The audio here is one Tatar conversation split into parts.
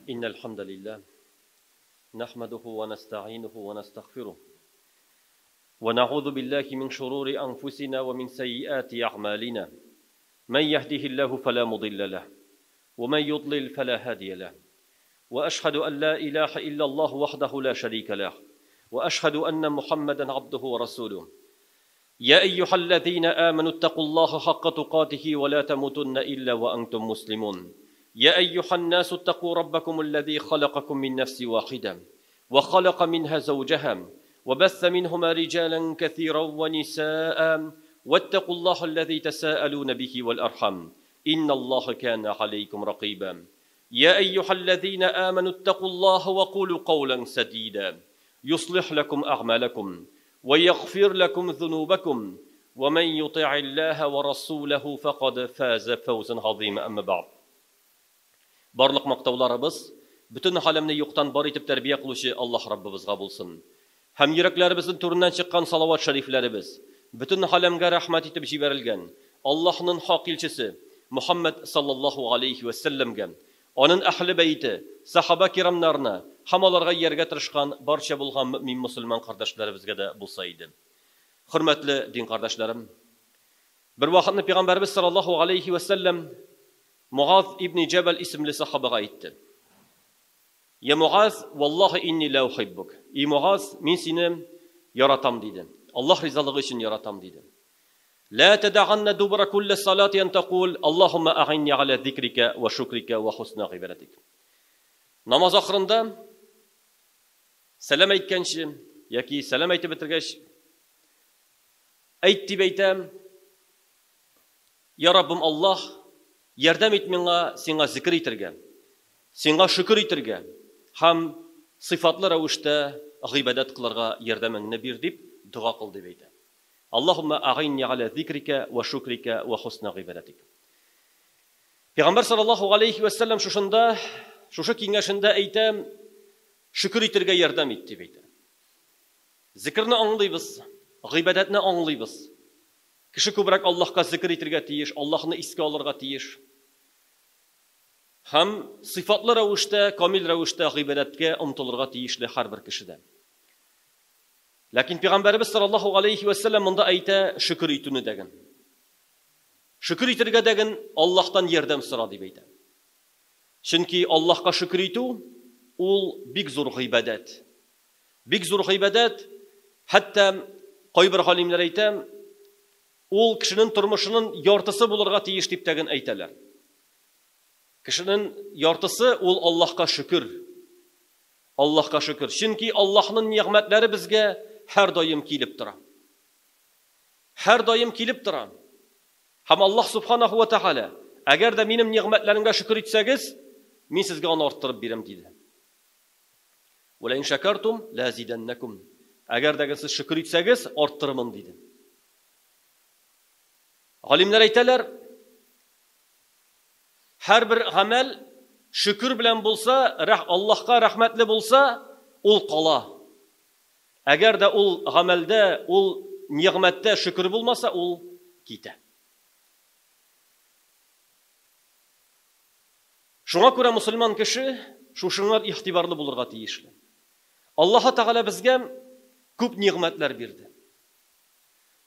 إن الحمد لله نحمده ونستعينه ونستغفره ونعوذ بالله من شرور أنفسنا ومن سيئات أعمالنا من يهده الله فلا مضل له ومن يضلل فلا هادي له وأشهد أن لا إله إلا الله وحده لا شريك له وأشهد أن محمدا عبده ورسوله يا أيها الذين آمنوا اتقوا الله حق تقاته ولا تموتن إلا وأنتم مسلمون يا أيها الناس اتقوا ربكم الذي خلقكم من نفس واحدة وخلق منها زوجها وبث منهما رجالا كثيرا ونساء واتقوا الله الذي تساءلون به والأرحم إن الله كان عليكم رقيبا يا أيها الذين آمنوا اتقوا الله وقولوا قولا سديدا يصلح لكم أعمالكم ويغفر لكم ذنوبكم ومن يطع الله ورسوله فقد فاز فوزا عظيما أما بعد. Барлык мактауларыбыз бөтен галәмне юктан бар итеп тәрбия кылучы Аллаһ Раббыбызга булсын. Һәм йөрәкләребезнең түреннән чыккан салават шәрифләребез бөтен галәмгә рәхмәт итеп җибәрелгән Аллаһның хак илчесе Мухаммад саллаллаһу алейхи вә сәлләмгә, аның әһле бәйте, сахаба кирамнарына һәм аларга ияргә тырышкан барча булган мөэмин мөселман кардәшләребезгә дә булса иде. Хөрмәтле дин кардәшләрем, бер вакытны пәйгамбәребез саллаллаһу алейхи вә сәлләм Муаз ибн Җәбәл исемле сахабага әйтте. Я Муаз, валлаһи инни ла ухиббук. И Муаз, мин сине яратам, диде. Аллаһ ризалыгы өчен яратам, диде. Ла тәдәганна дубра кулли салати ан тәкул, Аллаһумма агинни аля зикрика ва шукрика ва хусна гыйбадатик. Намаз ахырында сәлам әйткәнче яки сәлам әйтеп бетергәч, әйт дип әйтәм, Я Раббым Аллаһ, ярдәм ит миңа сиңа зикер итергә, сиңа шөкер итергә һәм сыйфатлы рәвештә гыйбадәт кылырга ярдәмеңне бир дип дога кыл дип әйтә. Аллаһумма агинни аля зикрика ва шукрика ва хусна гыйбадәтик. Пәйгамбәр саллаллаһу алейхи ва саллям шушында, шушы киңәшендә әйтә, шөкер итергә ярдәм ит дип әйтә. Зикерне аңлыйбыз, гыйбадәтне аңлыйбыз. Кеше күбрәк Аллаһка зикер итергә тиеш, Аллаһны искә алырга тиеш. Һәм сыйфатлы рәвештә, камил рәвештә гыйбадәткә омтылырга тиешле һәрбер кешедә. Ләкин Пәйгамбәребез саллаллаһу алейхи ва саллям монда әйтә шөкер итүне дәген. Шөкер итергә дәген Аллаһтан ярдәм сора дип әйтә. Чөнки Аллаһка шөкер итү ул бик зур гыйбадәт. Бик зур гыйбадәт, хәтта кайбер галимнәр әйтә, ул кешенең тормышының яртысы булырга тиеш дип тәген әйтәләр. Кешенең яртысы ул Аллаһка шөкер. Аллаһка шөкер. Чөнки Аллаһның нигъмәтләре безгә һәр даим килеп тора. Һәр даим килеп тора. Һәм Аллаһ субханаху ва тааля, әгәр дә минем нигъмәтләремгә шөкер итсәгез, мин сезгә аны арттырып бирәм, диде. Вә ләин шәкәртум ләазидәннәкум. Әгәр дә сез шөкер итсәгез, арттырырмын, диде. Галимнәр әйтәләр, һәрбер гамәл шөкер белән булса, Аллаһка рәхмәтле булса, ул кала. Әгәр дә ул гамәлдә, ул нигъмәттә шөкер булмаса, ул китә. Шуңа күрә мусульман кеше шушыңар игътибарлы булырга тиешле. Аллаһ Тәгалә безгә күп нигъмәтләр бирде.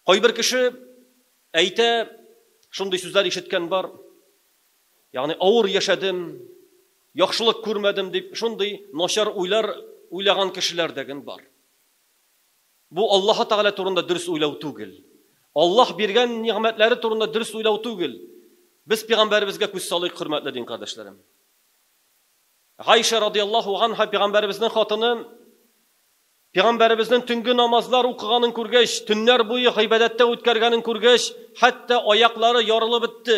Кайбер кеше әйтә, шундый сүзләр ишеткән бар. Ягъни авыр яшәдем, яхшылык күрмәдем дип, шундый начар уйлар уйлаган кешеләр дә бар. Бу Аллаһ Тәгалә турында дөрес уйлау түгел. Аллаһ биргән нигъмәтләре турында дөрес уйлау түгел. Без пәйгамбәребезгә күз салыйк, хөрмәтле дин кардәшләрем. Гайша радияллаһу анха пәйгамбәребезнең хатыны пәйгамбәребезнең төнге намазлар укыганын күргәч, төннәр буе гыйбадәттә үткәргәнен күргәч, хәтта аяклары ярылып бетте.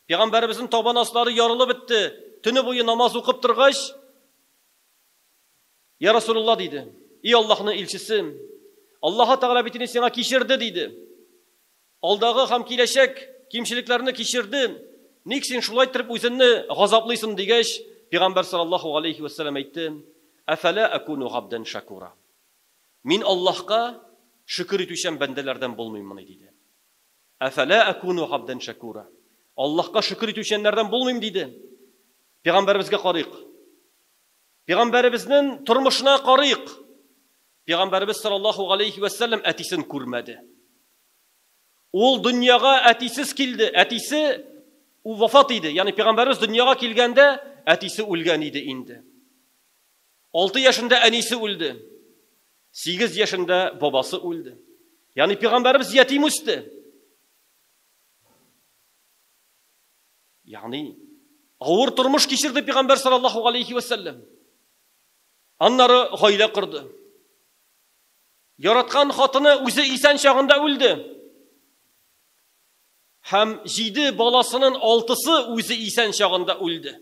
Пәйгамбәребезнең табан аслары ярылып бетте. Төне буе намаз укып торгач, Я Расулулла диде. И Аллаһның илчесе, Аллаһ Тәгалә бит инде сиңа кичерде диде. Алдагы һәм киләчәк кимчелекләрне кичерде. Ник син шулай итеп үзеңне газаплыйсың дигәч, Пәйгамбәр саллаллаһу алейхи ва саллям әйтте: "Афала акуну габдан шакура?" Мин Аллаһка шөкер итүчән бәндәләрдән булмыйммыни диде. Афала акуну габдан шакура? Аллаһка шөкер итүчәннәрдән булмыйм диде. Пәйгамбәребезгә карыйк. Пәйгамбәребезнең тормышына карыйк. Пәйгамбәребез саллаллаһу алейхи ва сәлләм әтисен күрмәде. Ул дөньяга әтисез килде. Әтисе ул вафат иде. Ягъни пәйгамбәребез дөньяга килгәндә әтисе үлгән иде инде. 6 яшендә әнисе үлде. 8 яшендә бабасы үлде. Ягъни пәйгамбәребез ятим үсте. Ягъни авыр тормыш кичерде пәйгамбәр саллаллаһу алейхи ва сәлләм. Аннары гаилә корды. Яраткан хатыны үзе исән чагында үлде. Һәм җиде баласының алтысы үзе исән чагында үлде.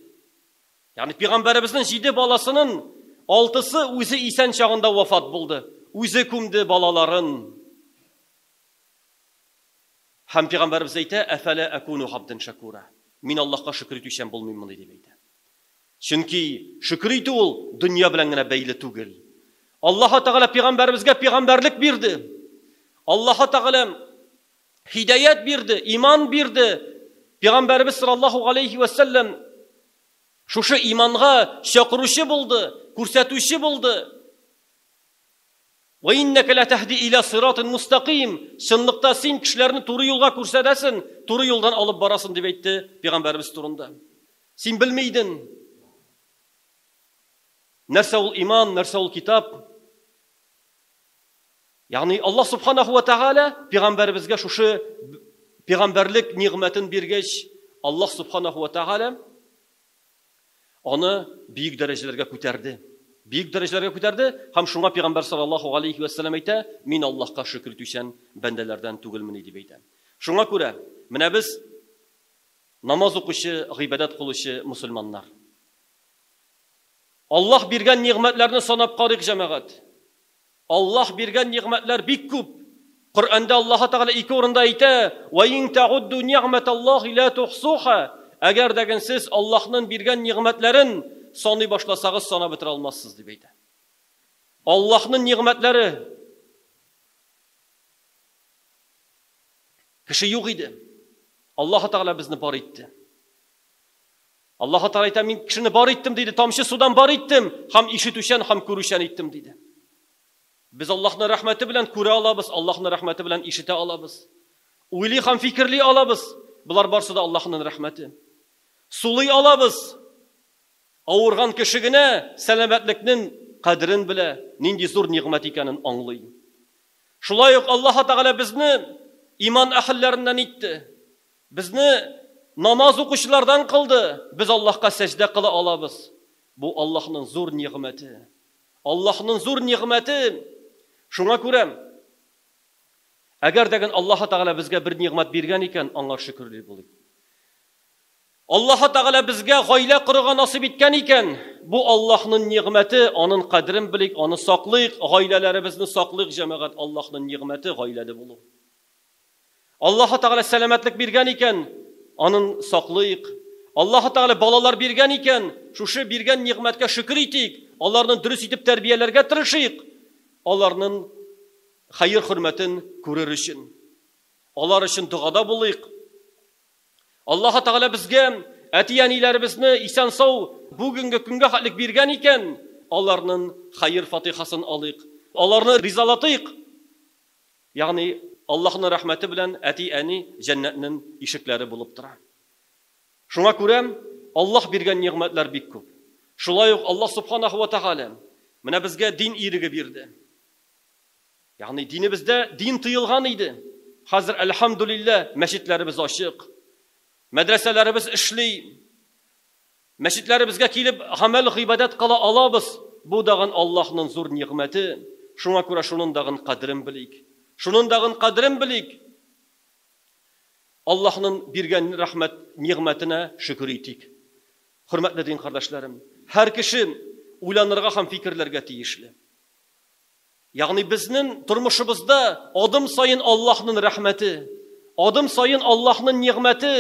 Ягъни пәйгамбәребезнең җиде баласының алтысы үзе исән чагында вафат булды. Үзе күмде балаларын. Һәм пәйгамбәребез әйтә, "Әфәлә акуну габден шакура?" Мин Аллаһка шөкер итүчән булмыйммыни дип әйтә. Чөнки шөкер итү ул дөнья белән генә бәйле түгел. Аллаһ Тәгалә пәйгамбәребезгә пәйгамбәрлек бирде. Аллаһ Тәгалә һидаят бирде, иман бирде. Пәйгамбәребез саллаллаһу алейхи ва саллям шушы иманга чакыручы булды, күрсәтүче булды. Ва иннәкә ләтәһди иля сиратын мустаким. Чынлыкта син кешеләрне туры юлга күрсәтәсең, туры юлдан алып барасың дип әйтте пәйгамбәребез турында. Син белми идең. Нәрсә ул иман, нәрсә ул китап? Ягъни Аллаһ субханаху ва тааля пәйгамбәребезгә шушы пәйгамбәрлек нигъмәтен биргәч, Аллаһ субханаху ва тааля Аны бөек дәрәҗәләргә күтәрде. Бөек дәрәҗәләргә күтәрде һәм шуңа пәйгамбәр саллаллаһу алейхи ва сәлләм әйтә, мин Аллаһка шөкер итүчән бәндәләрдән түгелмени дип әйтә. Шуңа күрә менә без намаз укучы, гыйбадәт кылучы мусульманнар. Аллаһ биргән нигъмәтләрне санап карыйк, җәмәгать. Аллаһ биргән нигъмәтләр бик күп. Коръәндә Аллаһ Тәгалә ике урында әйтә: "Ва ин та'удду ни'маталлаһи ла тухсуха". Әгәр дә сез Аллаһның биргән нигъмәтләрен саный башласагыз, санап бетерә алмассыз дип әйтә. Аллаһның нигъмәтләре кеше юк иде. Аллаһ Тәгалә безне бар итте. Аллаһ Тәгалә әйтә, мин кешене бар иттем диде, тамчы судан бар иттем, һәм ишетүчән һәм күрүчән иттем диде. Без Аллаһның рәхмәте белән күрә алабыз, Аллаһның рәхмәте белән ишетә алабыз. Уйлый һәм фикерли алабыз. Болар барсы да Аллаһның рәхмәте. Сулый алабыз. Авырган кеше генә сәламәтлекнең кадерен белә, нинди зур нигъмәт икәнен аңлый. Шулай ук Аллаһ Тәгалә безне иман әһелләреннән итте. Безне намаз укучылардан кылды. Без Аллаһка сәҗдә кыла алабыз. Бу Аллаһның зур нигъмәте. Аллаһның зур нигъмәте. Шуңа күрә әгәр дә Аллаһ Тәгалә безгә бер нигъмәт биргән икән, аңа шөкерле булыйк. Аллаһ Тәгалә безгә гаилә корырга насыйп иткән икән, бу Аллаһның нигъмәте, аның кадерен белик, аны саклыйк, гаиләләребезне саклыйк, җәмәгать, Аллаһның нигъмәте гаиләле булу. Аллаһ Тәгалә сәламәтлек биргән икән, анын саклыйк. Аллаһ Тәгалә балалар биргән икән, шушы биргән нигъмәткә шөкер итик, аларны дөрес итеп тәрбияләргә тырышыйк, аларның хәер хөрмәтен күрер өчен. Алар өчен догада булыйк. Аллаһ Тәгалә безгә әти-әниләребезне исән-сау бүгенге көнгә хәтлек биргән икән, аларның хәер фатихасын алыйк. Аларны ризалатыйк. Ягъни Аллаһның рәхмәте белән әти-әни җәннәтнең ишекләре булып тора. Шуңа күрә Аллаһ биргән нигъмәтләр бик күп. Шулай ук Аллаһ субханаху ва тәгалә менә безгә дин иреге бирде. Ягъни динебездә дин тыелган иде. Хәзер әлхәмдүлилләһ мәчетләребез ачык. Мәдрәсәләребез эшли. Мәчетләребезгә килеп гамәл гыйбадәт кыла алабыз. Бу дагын Аллаһның зур нигъмәте. Шуңа күрә шунын дагын кадерен белик. Шунын дагын кадерен белик. Аллаһның биргән рәхмәт нигъмәтенә шөкер итик. Хөрмәтле дин кардәшләрем, һәр кеше уйланырга һәм фикерләргә тиешле. Ягъни безнең тормышыбызда адым саен Аллаһның рәхмәте, адым саен Аллаһның нигъмәте.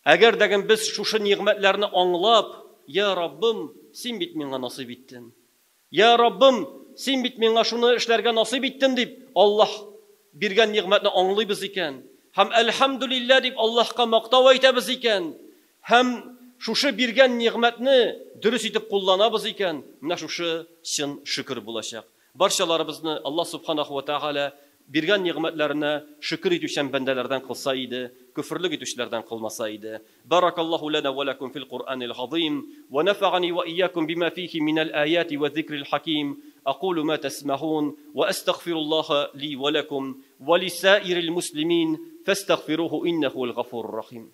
Әгәр дә без шушы нигъмәтләрне аңлап, я Раббым, син бит миңа насыйп иттең. Я Раббым, син бит миңа шуны эшләргә насыйп иттең дип, Аллаһ биргән нигъмәтне аңлыйбыз икән, һәм әлхәмдүлилләһ дип Аллаһка мактау әйтәбез икән, һәм шушы биргән нигъмәтне дөрес итеп кулланабыз икән, менә шушы чын шөкер булачак. Барчаларыбызны Аллаһ Субханаху ва Тәгалә биргән нигъмәтләренә шөкер итүчән бәндәләрдән кылса иде, көферлек итүчеләрдән кылмаса иде. Баракаллаһу лана ва лакум фил Куръанил газыйм ва нафагани ва ияякум бима фихи минәл аяти ва зикрил хаким. Акулу ма тәсмәгун ва әстәгъфируллаһа ли ва лакум ва лисаирил муслимин фәстәгъфируху иннәһу гафурур рахим.